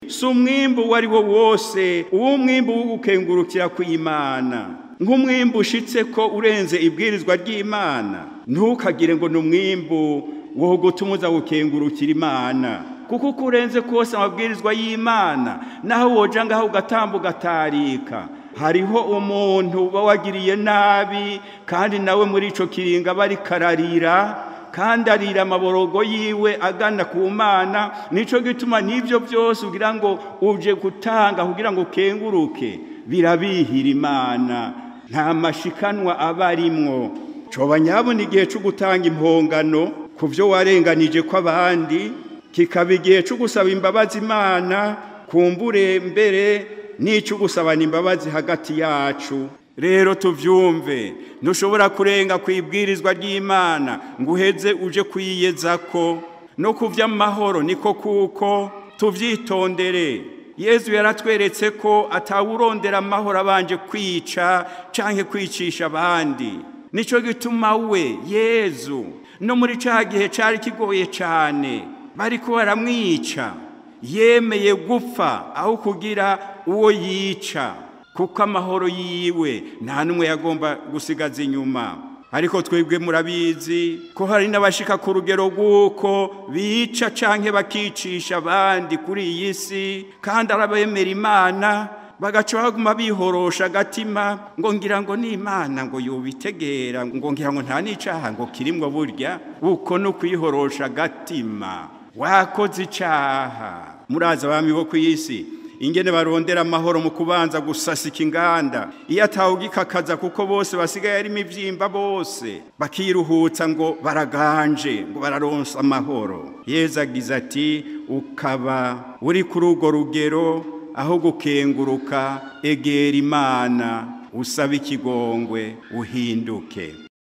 Si umwimbu uwo ari wo wose, uw'umwimbu w'ugukengurukira kw'Imana. Nk'umwimbu ushitse ko urenze ibwirizwa ry'Imana, ntukagire ngo ni umwimbu wo gutuma uza gukengurukira Imana, kuko uko urenze kose amabwirizwa y'Imana, naho woja ngaho ugatamba ugatarika, hariho umuntu uba wagiriye nabi, kandi nawe muri ico kiringo aba ariko ararira, kandi arira amaborogo yiwe agana ku Mana. Nico gituma n'ivyo byose ugira ngo uje gutanga kugira ngo ukenguruke, birabihira Imana, nta mashikanwa aba arimwo. Coba nyabona igihe co gutanga impongano ku vyo warenganije kw'abandi, kikaba igihe co gusaba imbabazi Imana, kumbure mbere n'ico gusabana imbabazi hagati yacu. Rero tuvyumve, ntushobora kurenga ku ibwirizwa ry'Imana ngo uheze uje kwiyezako. No ku vy'amahoro niko kuko tuvyitondere. Yezu yaratweretse ko atawurondera amahoro abanje kwica canke kwicisha abandi. Nico gituma we Yezu no muri ca gihe cari kigoye cane bariko baramwica, yemeye gupfa aho kugira uwo yica, kuko amahoro yiwe nta n'umwe yagomba gusigaza inyuma. Ariko twebwe murabizi ko hari n'abashika ku rugero rw'uko bica canke bakicisha abandi kuri iyi si, kandi arabemera Imana, bagaca baguma bihorosha agatima ngo ngira ngo ni Imana ngo yobitegera, ngo ngira ngo nta n'icaha ngo kirimwo burya. Uko no kwihorosha agatima, wakoze icaha. Murazi abami bo kw'isi ingene barondera amahoro mu kubanza gusasika inganda, iyo atawugikakaza kuko bose basigaye ari imivyimba, bose bakiruhutsa ngo baraganje, ngo bararonsa amahoro. Yezu agize ati ukaba uri kuri urwo rugero, aho gukenguruka egera Imana, usabe ikigongwe, uhinduke.